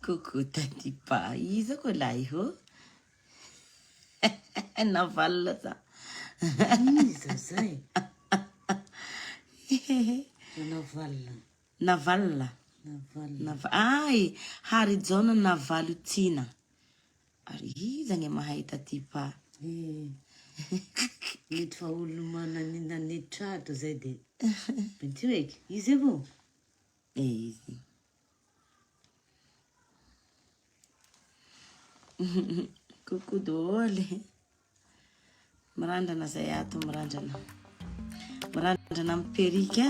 Coucou Tati Pa, iza koa lahy hô? Navalona za. Iza zay? Navalona. Navalona. Navalona. Nav ay, Harijaona Navalotiana. Ary iza ny mahay Tati Pa? Eh. Mety fa olo mananina niditra ato zay de. Bentio eky. Izy avao. Eh, izy. Coucou daholo. Mirandrana zay ato, mirandrana. Mirandrana amin'ny perruque.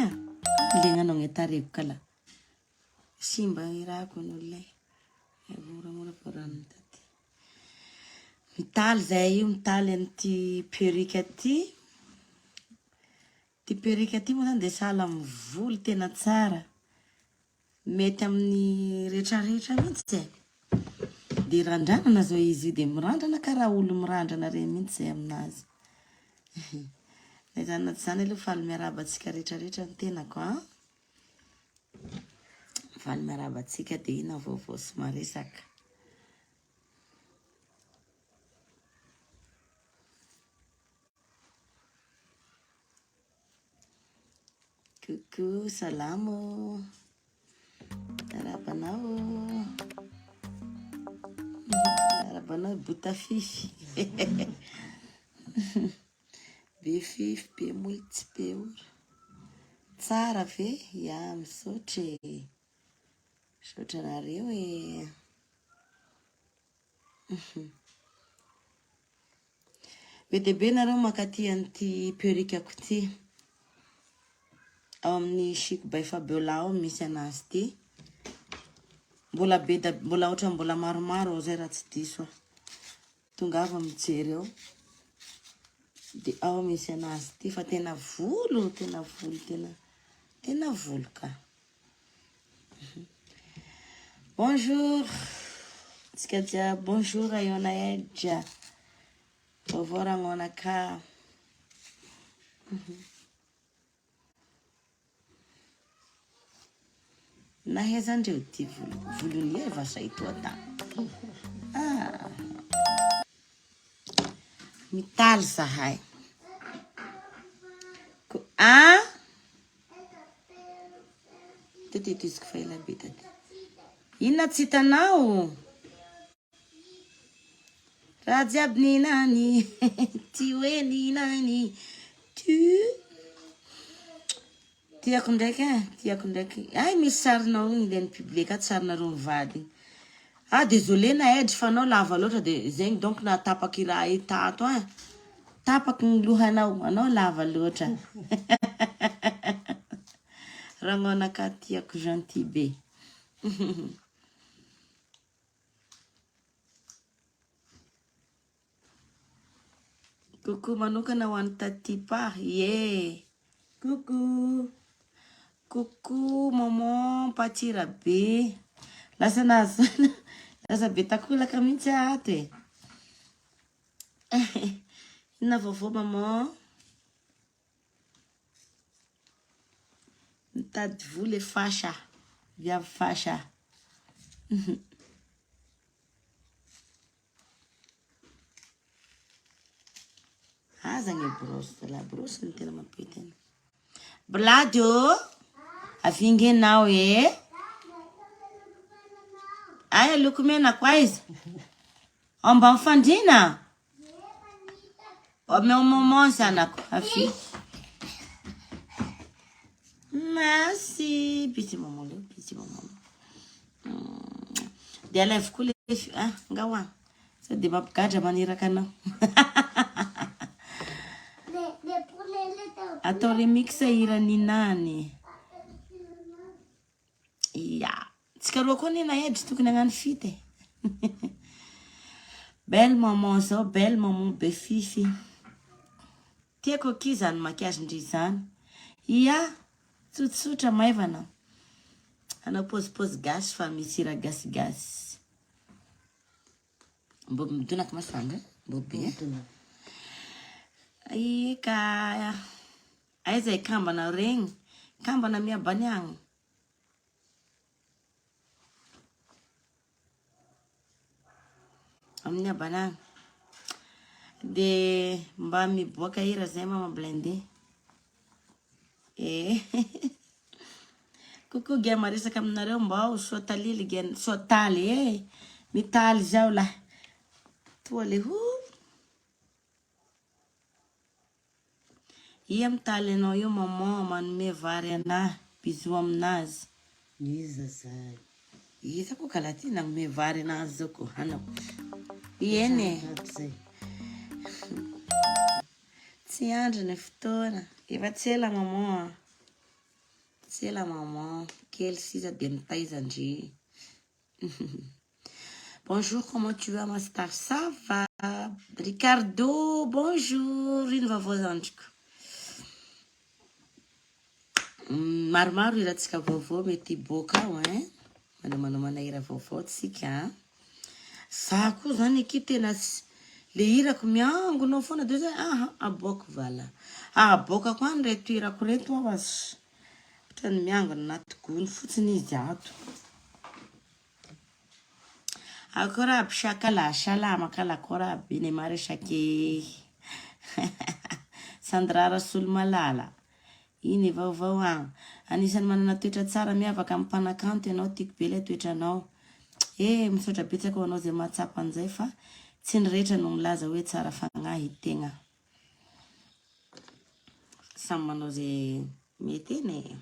Legnanao ny tarehiko kala. Simba ny rahako ny olona e. Moramora fa rano taty. Mitaly zay io, mitaly an'ity perruque ty. Ty perruque ty moa zany dia sahala amin'ny volo tena tsara. Mety amin'ny retraretra mihitsy e. Dia randranana zao izy io, dia mirandrana karaha olo mirandrana regny mihitsy zay aminazy. Na izany na tsy izany aloha faly miarahaba antsika retraretra ny tenako an. Faly miarahaba antsika dia inona vaovao sy maresaka. Coucou, salamo. Miarahaba anao. Miarahaba anao Botafify. Be fify, be molotsy, be ora. Tsara ve? Ya, misaotra e. Misaotra anareo e. Be dia be nareo mankaty an'ity perruque-ko ity. Ao amin'ny Chic by Fabiola ao misy anazy ity. Mbola be da mbola ohatra mbola maromaro ao zay raha tsy diso aho. Tongava mijery ao. Dia ao misy anazy ity fa tena volo, tena volo, tena tena volo ka. Bonjour tsika jiaby, bonjour Ayona Edge. Vaovao ragnona ka. Nahaizandreo ty volo volon'i Eva zay toa ta. Ah. Mitaly zahay. Ko ah Teteziko fa ela be taty. Inona tsy hitanao? Raha jiaby ninany, ty hoe ninany, tu. Tiako ndraiky eh, tiako ndraiky. Ay misy sarinao igny le ni-publier ka sarinareo mivady igny. Ah désolé na edry fa anao lava loatra de zegny donc nahatapaky raha io tato eh. Tapaky ny lohanao, anao lava loatra. Ragnonaka tiako gentil be. Coucou manokana ho an'i Taty Pa, yeah. Coucou. Coucou maman Paty Rabe. Lasa nahazo lasa be takolaka mihitsy aho ato e. Inona vaovao maman? Mitady vola e Fasha. Viavy Fasha. Aza ny brosse, la brosse no tena mampety anao. Blady ô, avinga enao e. Aia lokomenako aiza? Ao ambany fandriana? Omeo maman zanako, avia. Merci. Bisous maman leo, bisous maman. Dia alaivo koa le ah, nga hoa. Sao dia mampigadra maniraka anao. Atao remix hira Ninany. Ya. Tsika roa koa Nina Edry tokony hagnano feat e. Belle maman zao, belle maman be fify. Tiako akia zany maquillage ndry zany. Ia, tsotsotra maivana. Hanao pôzipôzy gasy fa misy hira gasigasy. Mbo midonaka masoandro eh? Mbo be eh? Eka, aiza i kambana regny? Kambana miabany agny. Amin'ny abany agny. De mba miboaka hira zay mama blindé. Eh. Coucou gya maresaka aminareo mbao soa talily gya soa taly eh. Mitaly zao lahy. Toa le ho. Ia mitaly anao io maman manome vary anah bisous aminazy. Iza zay? Iza koa kala ty nagnome vary anazy zao ko hanao. Ieny e. Tsy andry ny fotoana. Efa tsy ela maman a. Tsy ela maman. Kely sisa dia mitaiza ndry. Bonjour, comment tu vas ma star? Ça va? Ricardo, bonjour. Ino vaovao zandriko? Maromaro hirantsika vaovao mety hiboaka ao hein. Manomanomana hira vaovao tsika. Za koa zany akia tena tsy le hirako miangona ao foana de zay aha aboako vala. Aboakako any reto hirako reto aho aza. Ohatran'ny miangona anaty gony fotsiny izy ato. Akory aby shakala, salama kala akory aby ne maresake. Sandra Rasolomalala. Iny vaovao an. Anisan'ny manana toetra tsara miavaka amin'ny mpanakanto ianao, tiako be ilay toetranao. Eh, misaotra betsaka ho anao izay mahatsapa an'izay fa tsy ny rehetra no milaza hoe tsara fagnahy tegna. Samy manao izay mety eny e.